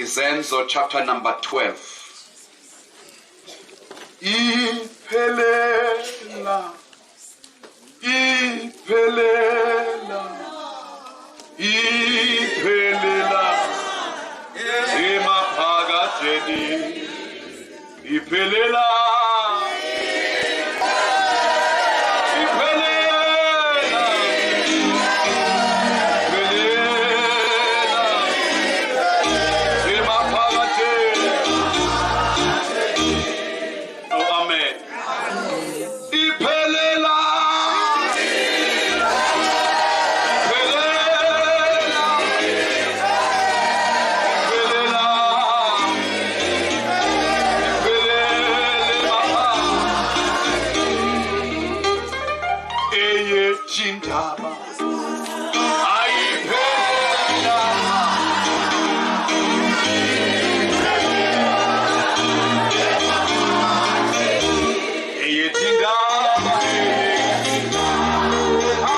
Izenzo chapter number 12. Iphelela, iphelela, iphelela emaphakatheni, iphelela, iphelela, iphelela emaphakatheni. Oh, amen. Iphelela, iphelela, iphelela, iphelela eyethi indaba ayiphelela. Eyethi indaba iphelela,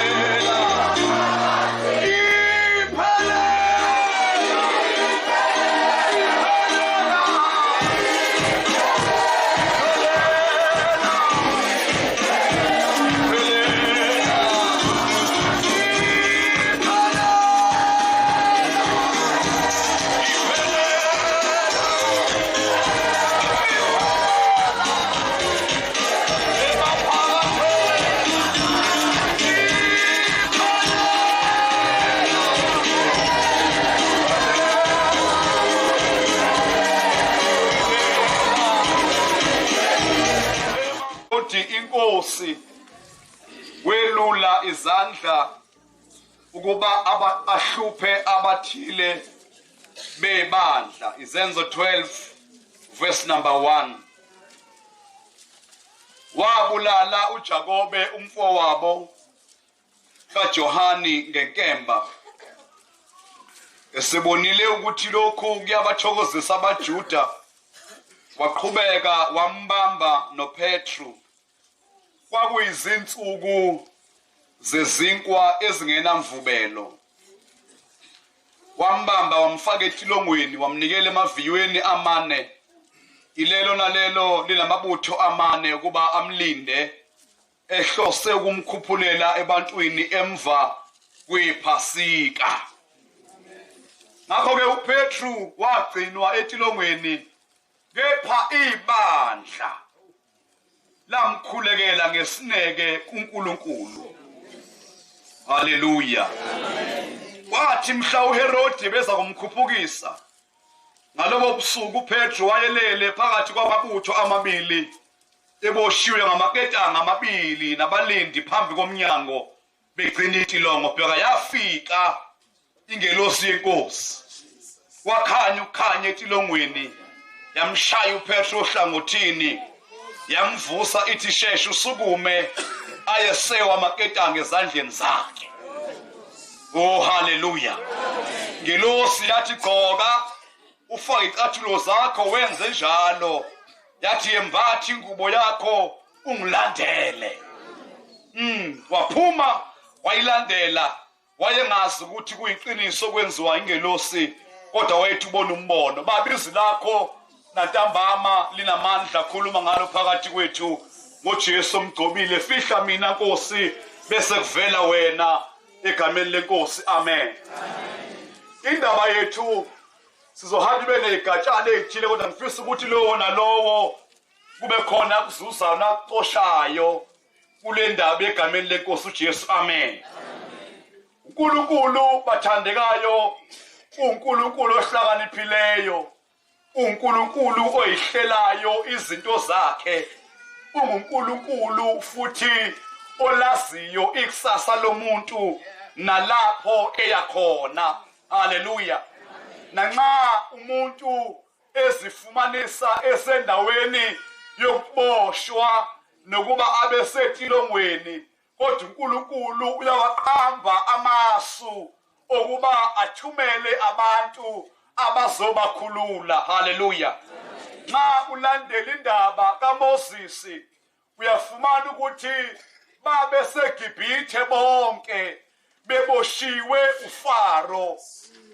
iphelela, Uthi inkosi welula izandla ukuba ahluphe abathile bebandla. Izenzo 12 verse number 1. Wabulala uJakobe umfowabo kaJohani ngenkemba. Esebonile ukuthi lokhu kuyabathokozisa abaJuda, waqhubeka wambamba noPetru. Kwakuyizinsuku zezinkwa ezingenamvubelo. Wambamba wamfaka etilongweni, wamnikela emaviyweni amane, ilelo nalelo linamabutho amane, ukuba amlinde, ehlose ukumkhuphulela ebantwini emva kwePhasika. Ngakho-ke uPetru wagcinwa etilongweni, kepha ibandla lamkhulekela ngesineke kuNkulunkulu. Haleluya. Kwathi mhla uHerodi beza kumkhuphukisa, ngalobo busuku uPetru wayelele phakathi kwamabutho amabili, eboshiwe ngamaketanga amabili nabalindi phambi komnyango begcina itilongo. Bheka, yafika ingelosi yenkosi, wakhanya ukukhanya etilongweni, yamshaya uPetru ohlangothini, yamvusa ithi, sheshe usukume. Ayesewa amaketanga ezandleni zakhe. Oh, haleluya. Ngelosi yathi, gqoka ufake icathulo zakho. Wenze njalo. Yathi, yembatha ingubo yakho ungilandele. Waphuma wayilandela. Wayengazi ukuthi kuyiqiniso kwenziwa ingelosi, kodwa wayethi ubona umbono. Baba, izwi lakho nantambama linamandla, khuluma ngalo phakathi kwethu ngoJesu omgcobile. Fihla mina, Nkosi, bese kuvela wena, egameni lenkosi, amen. Indaba yethu sizohamba ibe nezigatshana ezithile, kodwa ngifisa ukuthi lowo nalowo kube khona kuzuzayo nakucoshayo kule ndaba, egameni lenkosi uJesu, amen. uNkulunkulu, bathandekayo, uNkulunkulu ohlakaniphileyo, uNkulunkulu oyihlelayo izinto zakhe, unguNkulunkulu futhi olaziyo ikusasa lomuntu nalapho eya khona. Haleluya. Nanxa umuntu ezifumanisa esendaweni yokuboshwa nokuba abe setilongweni, kodwa uNkulunkulu uyawaqamba amasu okuba athumele abantu abazobakhulula. Haleluya. Nxa ulandela indaba kaMoses, uyafumana ukuthi babeseGibhithe bonke beboshiwe uFaro.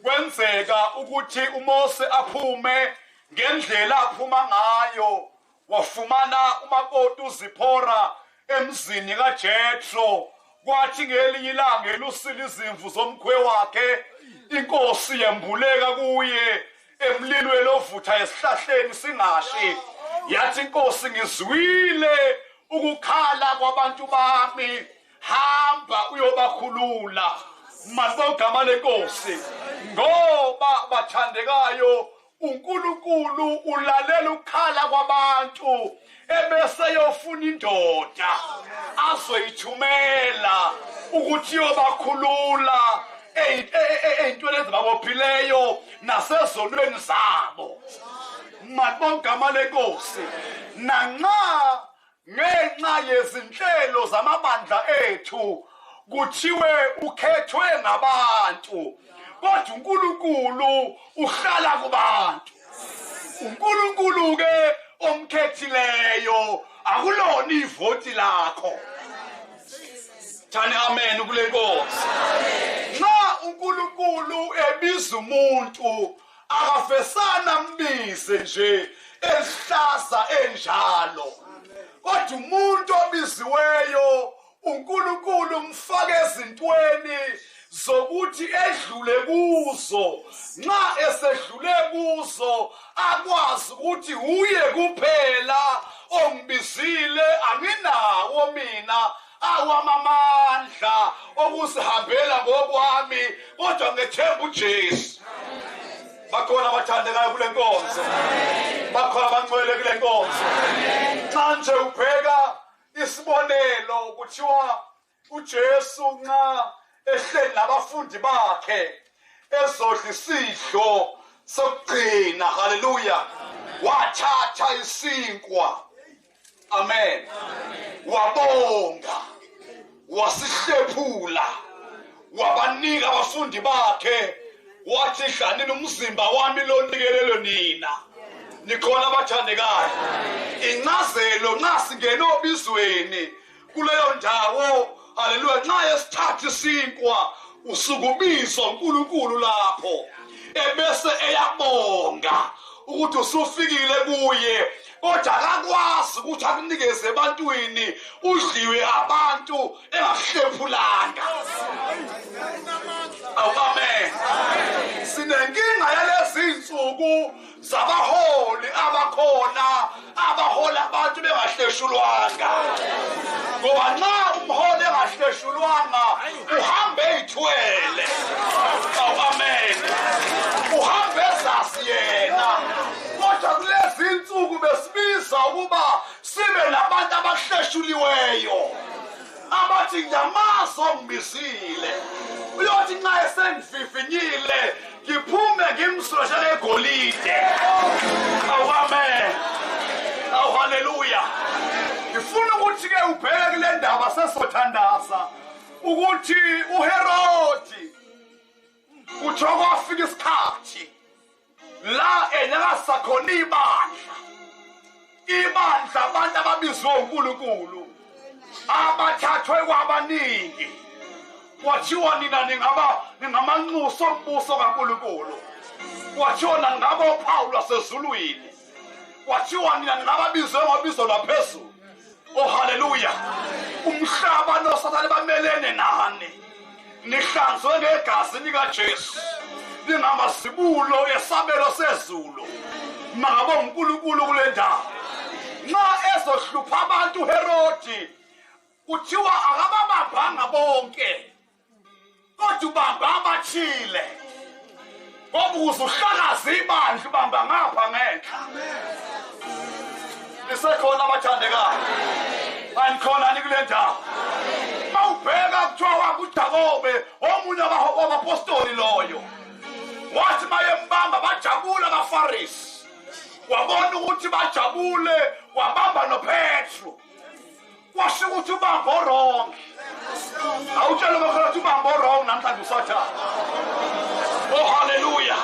Kwenzeka ukuthi uMose aphume ngendlela aphuma ngayo, wafumana umakoti uZiphora emzini kaJethro. Kwathi ngelinye ilanga elusile izimvu zomkhwe wakhe, inkosi yembuleka kuye emlilweni ovutha esihlahleni singashi. Yathi inkosi, ngizwile ukukhala kwabantu bami, hamba uyobakhulula. Malibongwe igama lenkosi, ngoba bathandekayo, uNkulunkulu ulalela ukukhala kwabantu ebese yofuna indoda azoyithumela ukuthi yobakhulula ey'ntweni ezibabophileyo nasezonweni zabo. Malibongwe igama lenkosi. Nanxa ngenxa yezinhlelo zamabandla ethu kuthiwe ukhethwe ngabantu, kodwa uNkulunkulu uhlala kubantu. uNkulunkulu ke omkhethileyo, akulona ivoti lakho. Thani amen kule nkosi. Nxa uNkulunkulu ebiza umuntu, akafesana mbize nje ezihlaza enjalo, kodwa umuntu obiziweyo uNkulunkulu umfake ezintweni zokuthi edlule kuzo. Nxa esedlule kuzo, akwazi ukuthi uye kuphela ongibizile, anginawo mina awamamandla okusihambela ngokwami, kodwa ngethemba uJesu. Bakhona abathandekayo kule nkonzo, bakhona abangcwele kule nkonzo. Nxa nje ubheka isibonelo, kuthiwa uJesu nxa ehleli nabafundi bakhe ezodla isidlo sokugcina, haleluya, wathatha isinkwa, amen, wabonga, wasihlephula, wabanika abafundi bakhe, wathi, dlanini, umzimba wami lonikelelwe nina. Nikhona abathandekayo? Incazelo, nxa singene obizweni kuleyo ndawo, haleluya, nxa esithatha isinkwa, usukubizwa uNkulunkulu lapho, ebese eyabonga ukuthi usufikile kuye, kodwa akakwazi ukuthi akunikeze ebantwini udliwe abantu engakuhlephulanga. Awu amen. Sinenkinga yalezi insuku zabaholi abakhona abahola abantu bengahleshulwanga, ngoba nxa umholi engahleshulwanga uhambe eyithwele. Awu amen. Uhambe ezazi yena, kodwa kulezi insuku besibiza ukuba sibe nabantu abahleshuliweyo, abathi ngiyamazi ongibizile, uyothi nxa esengivivinyile ngiphume ngimsulwa njengegolide. Awu amen. Awu haleluya. Ngifuna ukuthi-ke ubheke kule ndaba sesothandaza, ukuthi uHerodi kuthiwa kwafika isikhathi la engasakhona ibandla, ibandla abantu ababizwe uNkulunkulu, abathathwe kwabaningi, kwathiwa nina ningaba ningamanxusa ombuso kaNkulunkulu, kwathiwa ningaba uphawu lwasezulwini, kwathiwa nina ningababizwe ngobizo lwaphezulu. Oh haleluya. Umhlaba noSathane bamelene nani, nihlanzwe ngegazi likaJesu, ningamazibulo esabelo sezulu. Makabongwe uNkulunkulu kule ndawo. Nxa ezohlupha abantu uHerodi, kuthiwa akababambanga bonke, kodwa ubamba abathile, ngoba ukuze uhlakaze ibandla ubamba ngapha ngenhla. Nisekhona abathandekayo? Anikhona ni kule ndawo? Mawubheka kuthiwa wakuJakobe, omunye wabapostoli loyo, wathi mayembamba bajabula abaFarisi, wabona ukuthi bajabule, wabamba noPetru, kwasho ukuthi ubamba o-wrong. Awutshela umakholwa ukuthi ubamba o-wrong namhlanje usathane. Oh haleluya.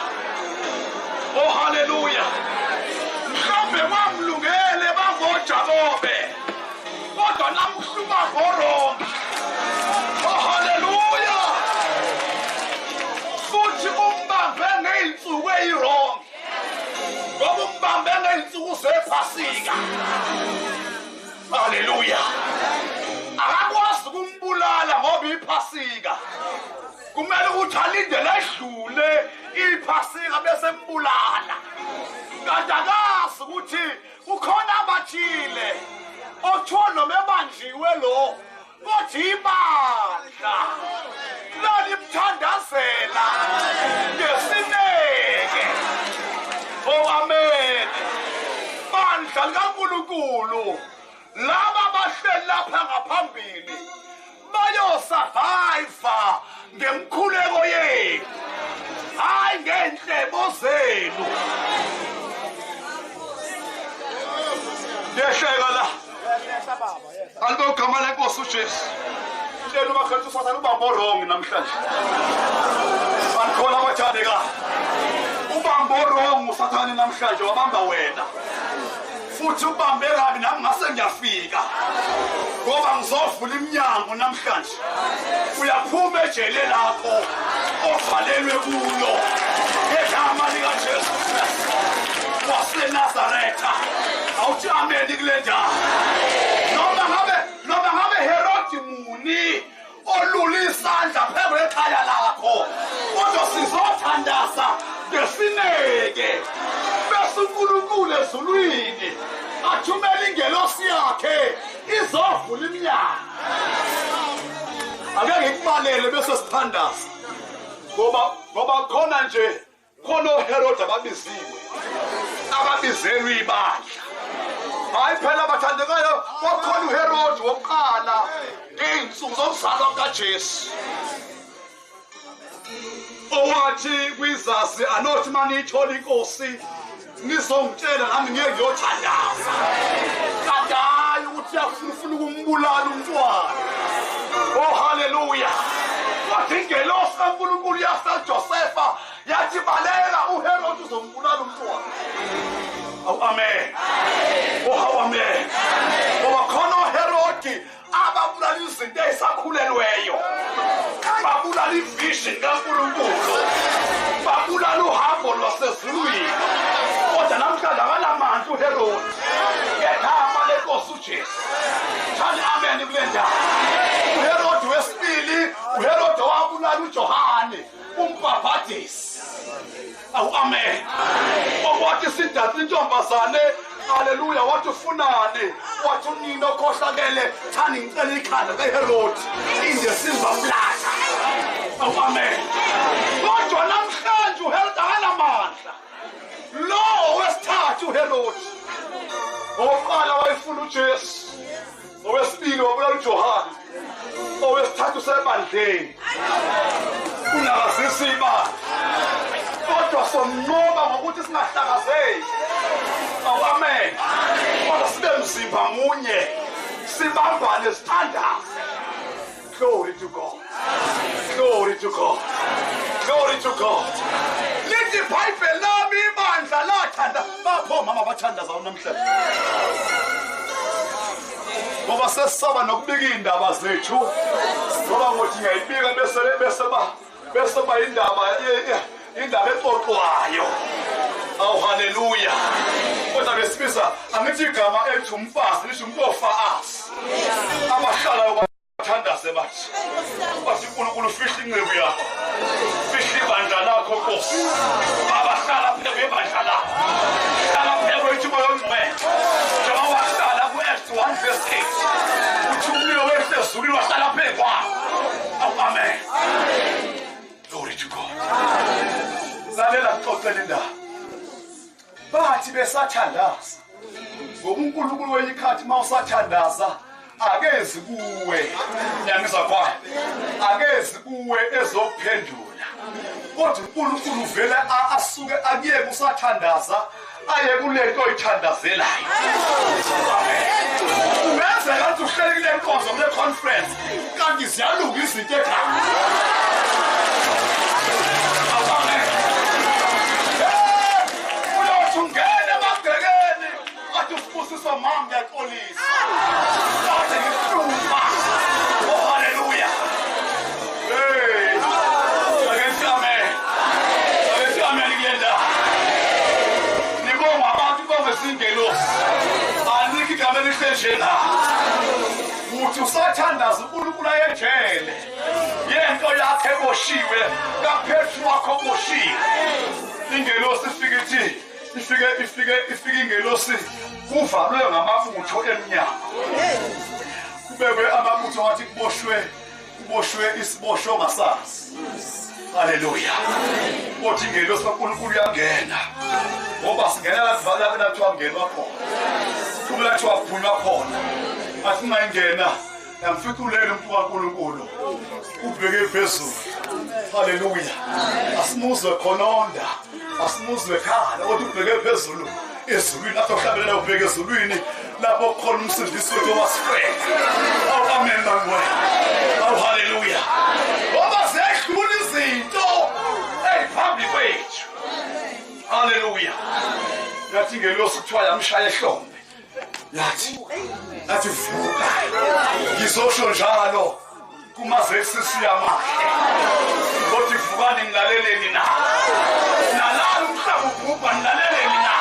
Oh haleluya. Mhlawumbe kwamlungele bangoJakobe, kodwa namuhla ubamba o-wrong. iphasika. Haleluya. Akakwazi ukumbulala ngoba iphasika. Kumele ukuthi alinde ledlule iphasika bese mbulala. Kanti akazi ukuthi kukhona abathile okuthiwa noma ebanjiwe lo kodwa ibandla lalimthandazela ngesineke. Oh amen. Bandla likaNkulunkulu, laba bahleli lapha ngaphambili bayosurvive ngemkhuleko yethu, hayi ngenhlebo zenu. Ngiyahleka la. Alibe ugama lenkosi uJesu. Tshela umakhelwane uSathane ubambe wrong namhlanje. Banikhona abathandekayo. Ubambe wrong uSathane namhlanje, wabamba wena. Futhi ubambe kabi nami ngase ngiyafika. Ngoba ngizovula iminyango namhlanje. Uyaphuma ejele lakho ovalelwe kulo. Ngegama likaJesu Kristu waseNazaretha. Awuthi amen kule ndawo. Noma ngabe Herodi muni olula isandla phezu kwekhaya lakho, kodwa sizothandaza ngesineke bese uNkulunkulu ezulwini athumele ingelosi yakhe izovula iminyango. Ake ngikubalele bese sithandaza, ngoba khona nje khona oHerod ababiziwe, ababizelwe ibandla. Hayi phela bathandekayo, kwakhona uHerod wokuqala ngey'nsuku zokuzalwa kukaJesu owathi kwizazi, anothi maniyithola inkosi nizongitshela nami ngiye ngiyothandaza. Kanti hayi ukuthi uyafuna ukumbulala umntwana. Oh haleluya. Kodwa ingelosi kaNkulunkulu yafika kuJosefa yathi baleka, uHerod uzombulala umntwana. Awu amen. Oh amen. Ngoba khona oHerodi ababulala izinto ezisakhulelweyo, babulala ivision kaNkulunkulu, babulala uhambo lwasezulwini. Kodwa namhlanje akalamandla uHerodi ngegama lenkosi uJesu. Thani amen kule ndawo. uHerodi wesibili, uHerodi owabulala uJohane umbhabhadisi. Awu amen. Okwathi sidatha intombazane, haleluya, wathi ufunani? Wathi unina okhohlakele, thani ngicela ikhanda kaHerodi in the silver platter. Awu amen. Kodwa namhlanje uHerodi akanamandla. Lo wesithathu uHerodi, owokuqala wayefuna uJesu, owesibili wabulala uJohane, owesithathu usebandleni unakazisa ibandla. Kodwa somnqoba ngokuthi singahlakazeki. Awu amen. Kodwa sibe mzimba munye, sibambane, sithandaze. Glory to God. Glory to God. Glory to God. Lithi iBhayibheli lami ibandla lathanda. Bapho mama bathandaza namhlanje. Ngoba sesisaba nokubika iy'ndaba zethu, ngoba ngothi ngiyayibika bese ba indaba exoxwayo. Awu haleluya. Kodwa besibiza angithi igama elithi umfazi lisho umuntu ofa asi. Abahlalayo bathandaze bathi uNkulunkulu fihla inceku yakho, fihla ibandla lakho Nkosi. Baba hlala phezu kwebandla lakho, hlala phezu kwethu Moya oNgcwele, njengoba wahlala ku-Acts 1 verse 8 uthi umlilo wehle ezulwini wahlala phezu kwakho. Awu amen. Glory to God. Lalela ngixoxele indaba. Bathi besathandaza, ngoba uNkulunkulu weyikhathi uma usathandaza akezi kuwe, ngiyangizwa kwayo, akezi kuwe ezokuphendula, kodwa uNkulunkulu uvele asuke akuyeke usathandaza aye kulento oyithandazelayo. Kungenzeka ukuthi uhleli kule nkonzo, kule conference, kanti ziyaluka izinto ekhaya. Amen. Uyothi ungena emagcekeni athi uSibusiso mama ngiyaxolisa kade ngihlupha. Oh haleluya. Hey, ake sithi amen, ake sithi amen kule ndawo. Nibonga abantu, bonge singelosi. imithandazo uNkulunkulu ayejele yento yakhe eboshiwe kaPetru wakho oboshiwe. Ingelosi ifike ithi ifike ingelosi kuvalwe ngamabutho emnyango, kubekwe amabutho ngathi kuboshwe isiboshwe ongasazi. Haleluya. Kodwa ingelosi kaNkulunkulu uyangena, ngoba singena la kuvala kuthiwa kungenwa khona, kuba kuthiwa kuphunywa khona. Athi ungayingena yamfica ulele umuntu kaNkulunkulu ubheke phezulu. Haleluya. Asimuzwe khononda, asimuzwe khala, kodwa ubheke phezulu ezulwini. Athi uhlabelela ubheke ezulwini lapho khona umsindisi wethu owasifela. Awu amen bangwe. Awu haleluya. Ngoba ziyadlula izinto ey'phambi kwethu. Haleluya. Yathi ingelosi kuthiwa yamshaya ehlombe, yathi vuka. Ngizosho njalo kuma-ZCC amahle, kodwa ivukani nilaleleni na, nalala umhlaba ubhubha nilaleleni na.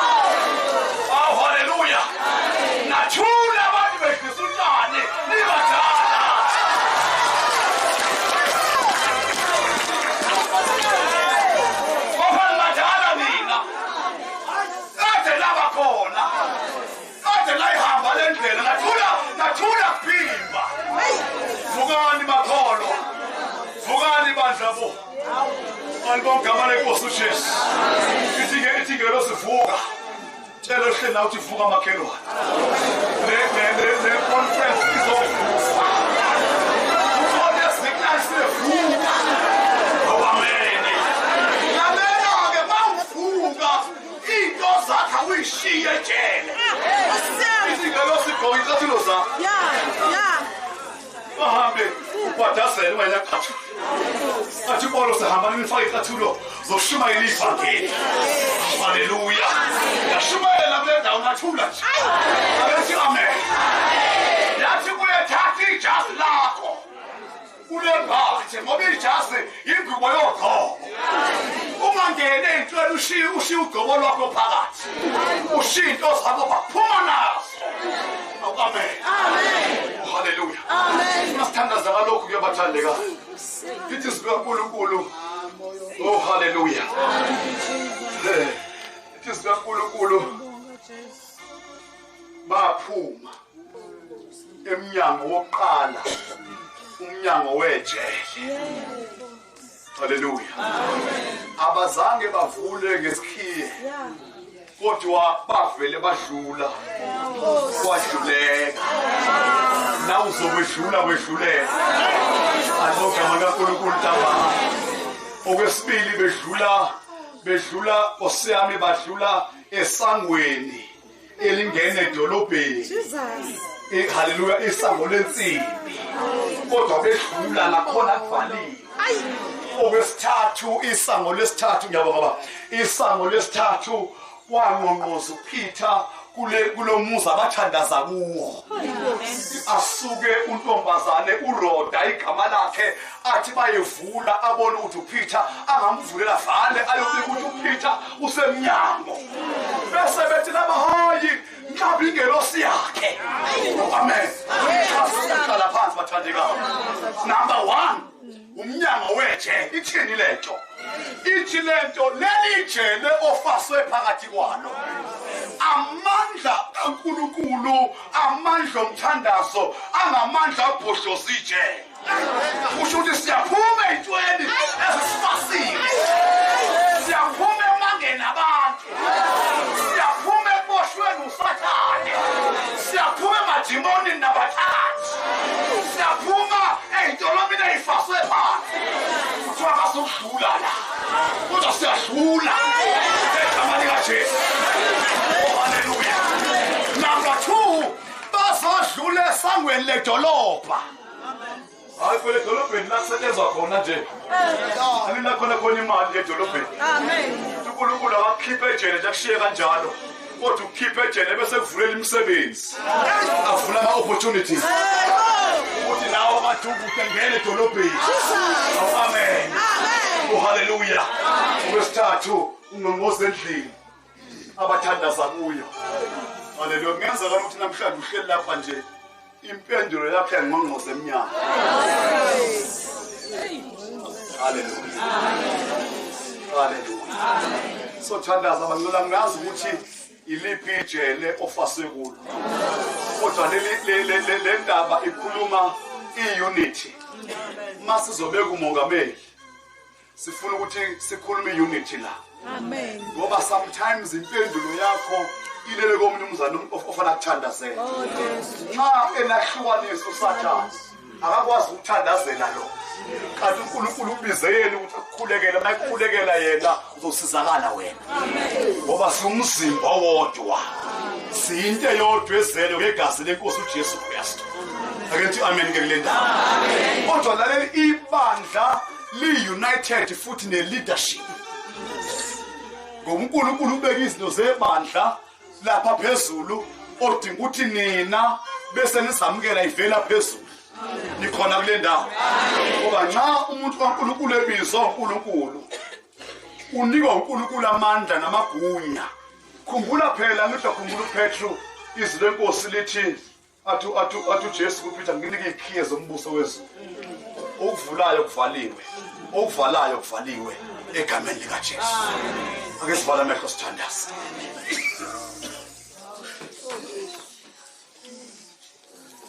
Awu haleluya. Nathula abantu bedlisa utshani nibadala. Ngoba nibadala nina, kade laba khona, kade layihamba le ndlela, nathula kuphimba. Vukani makholwa, vukani bandla bo, alibonke igama lenkosi uJesu. Ithi ingelosi vuka, tshela ohleli nawe uthi vuka makhelwane. Le conference izovuka, ukhona esiklasi evuka. Amen. Lalela-ke, mawuvuka into zakho awuyishiye ejele. Ithi ingelosi igqoke icathulo zakho, bahambe ubhadazele ungenacathulo. Athi uPawulos hamba nifake icathulo zoshumayela ivangeli. Haleluya. Yashumayela kule ndawo nathula nje. Abethi amen. Yathi kulethatha ijazi lakho ulembathe, ngoba ijazi ingubo yogqoko. Ungangeni ey'ntweni ushiye ugcobo lwakho phakathi, ushiye into zakho baphuma nazo. Amen. Haleluya. Masithandaza ngalokhu kuyabathandeka. Ithi izwi likaNkulunkulu. Oh haleluya. Ithi izwi likaNkulunkulu baphuma emnyango wokuqala, umnyango wejele. Haleluya. Abazange bavule ngesikhiye, kodwa bavele badlula, kwadluleka. Na uzokwedlula wedluleka. Alibonke kaNkulunkulu ntambama. Okwesibili bedlula osiyami, badlula esangweni elingena edolobheni. Haleluya, isango lensimbi, kodwa bedlula nakhona kuvaliwe. Okwesithathu, isango lesithathu, ngiyabonga baba. Isango lesithathu kwangqongqoza uPeter kulo muzi abathandaza kuwo. Asuke untombazane uRoda igama lakhe, athi bayevula abone ukuthi uPeter angamvulela vale, ayobika ukuthi uPeter usemnyango. Bese bethi laba hayi mhlawumbe ingelosi yakhe. Amen. Siqala phansi bathandekayo. Number 1, umnyango wejele. Ithini lento? Ithi lento leli jele ofaswe phakathi kwalo, amandla kaNkulunkulu, amandla omthandazo angamandla abhodloza ijele. Kusho ukuthi siyaphuma ey'ntweni ezisifasile, siyaphuma emangeni abantu, siyaphuma ekuboshweni uSathane, siyaphuma emadimonini nabathathi, siyaphuma ey'ntolomini ey'faswe phansi. Kuthiwa kasukudlula la, kodwa siyadlula egama likaJesu. Oh haleluya. Number 2, bazodlula esangweni ledolobha. Hayi phela edolobheni la kusetshenzwa khona nje, aninakhona khona imali edolobheni. uNkulunkulu akakukhiphe ejele nje akushiye kanjalo, kodwa ukukhiphe ejele bese kuvulela imisebenzi, avula ama-opportunities ukuthi nawe amadukude ngene edolobheni. Amen. Haleluya. Okwesithathu, ungqongqoza endlini abathandaza kuyo. Haleluya. Kungenzeka ukuthi namhlanje uhleli lapha nje Impendulo yakhe yangqongqoza emnyango. Haleluya, haleluya. Sothandaza bangcela, ngiyazi ukuthi iliphi ijele ofaswe kulo, kodwa le ndaba ikhuluma i-unity. Masizobeka umongameli, sifuna ukuthi sikhulume i-unity la. Amen. Ngoba sometimes impendulo yakho ilele komnumzane ofana kuthandazela. Oh Jesu. Nxa enahlukanisa uSathane, akakwazi ukuthandazela lo, kanti uNkulunkulu ubize yena ukuthi akukhulekele. Uma ekukhulekela yena, uzosizakala wena, ngoba siwumzimba owodwa, siyinto eyodwa ezelwe ngegazi lenkosi uJesu Kristu. Ake nithi amen ke kule ndawo. Kodwa laleli, ibandla li-united futhi ne-leadership, ngoba uNkulunkulu ubeka izinto zebandla lapha phezulu, odinga ukuthi nina bese nizamukela ivela phezulu. Nikhona kule ndawo? Ngoba nxa umuntu kaNkulunkulu ebizwa uNkulunkulu, unikwa uNkulunkulu amandla namagunya. Khumbula phela, ngithi khumbula uPetru, izwi lenkosi lithi, athi uJesu kuPeter, "Nginike ikhiye zombuso wezulu. Okuvulayo kuvaliwe, okuvalayo kuvaliwe, egameni likaJesu." Ake sivale amehlo, sithandaze.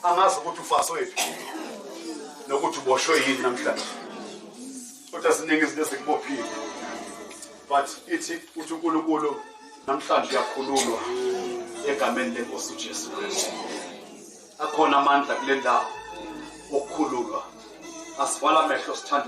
Angazi ukuthi ufaswe phi nokuthi uboshwe yini namhlanje, kodwa ziningi izinto ezikubophile, but ithi uthi uNkulunkulu namhlanje uyakhululwa egameni lenkosi uJesu Kristu. Akhona amandla kule ndawo okukhululwa. Asivala amehlo, sithanda.